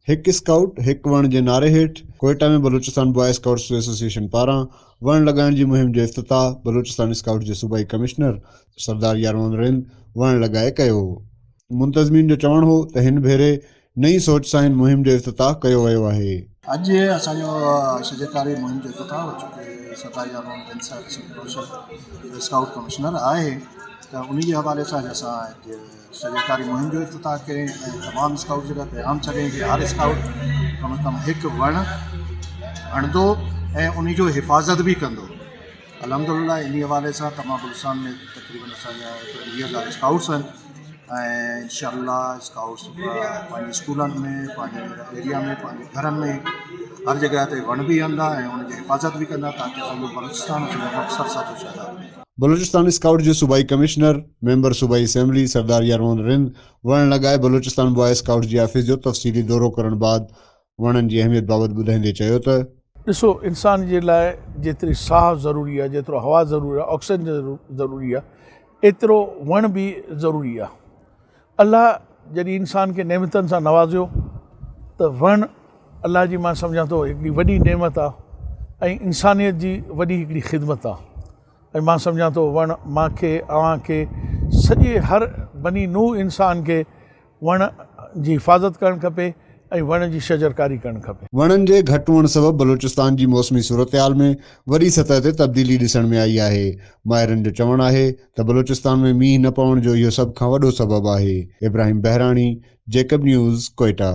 هڪ اسڪائوٽ هڪ وڻ جي نعري هيٺ Quetta ۾ Balochistan boy scouts association پاران وڻ لڳائڻ جي مهم جو افتتاح بلوچستان اسڪائوٽس جي صوبائي ڪمشنر سردار يار محمد رند وڻ لڳائي ڪيو. منتظمين جو چوڻ هو ته هن ڀيري نئين سوچ سان هن مهم جو افتتاح ڪيو ويو آهي. اڄ اسان جو شجرڪاري مهم جو افتتاح هو چونڪه سردار يار محمد رند صاحب سنڌ اسڪائوٽ ڪمشنر آهي ته انهي جي حوالي سان اڄ اسان اڄ شجرڪاري مهم جو افتتاح ڪيائين ۽ تمام اسڪائوٽس جي لاء پيغام ڇڏيائين ڪي هر اسڪائوٽ ڪم از ڪم هڪ وڻ هڻندو ۽ ان جو حفاظت به ڪندو الحمد لله ان حوالي سان تمام بلوچستان ۾ تقريبن اسانجا 20,000 اسڪائوٽس آهن ۽ انشاء الله اسڪائوٽس پنهنجي اسڪولن ۾ پنهنجي ايريا ۾ پنهنجي گهرن ۾ هر جڳهه تي وڻ به هڻندا ۽ ان جي حفاظت به ڪندا تاڪي اسانجو بلوچستان اسانجو مقصد سچو شاداب رهي. بلوچستان اسڪائوٽ جي صوبائي ڪمشنر، ميمبر صوبائي اسيمبلي سردار يار محمد رند وڻ لڳائي بلوچستان بواء اسڪائوٽس جي آفيس جو تفصيلي دورو ڪرڻ بعد وڻن جي اهميت بابت ٻڌائيندي چيو ته. ڏسو انسان جي لاء جيتري ساهه ضروري آهي، جيترو هوا ضروري آهي، آڪسيجن ضروري آهي، ايترو وڻ به ضروري آهي. الله جڏهن انسان کي نعمتن سان نوازيو ته وڻ الله جي مان سمجهان ٿو هڪڙي وڏي نعمت آهي ۽ انسانيت جي وڏي هڪڙي خدمت آهي. ۽ مان سمجهان ٿو وڻ مان کي اوهان کي سڄي هر بني نوع انسان کي وڻ جي حفاظت ڪرڻ کپي ۽ وڻ جي شجرڪاري ڪرڻ کپي. وڻن جي گهٽ هئڻ سبب بلوچستان جي موسمي صورتحال ۾ وڏي سطح تي تبديلي ڏسڻ ۾ آئي آهي. ماهرن جو چوڻ آهي ته بلوچستان ۾ مينهن نه پوڻ جو اهو سڀ کان وڏو سبب آهي. Ibrahim Behrani, Jacob news, Quetta.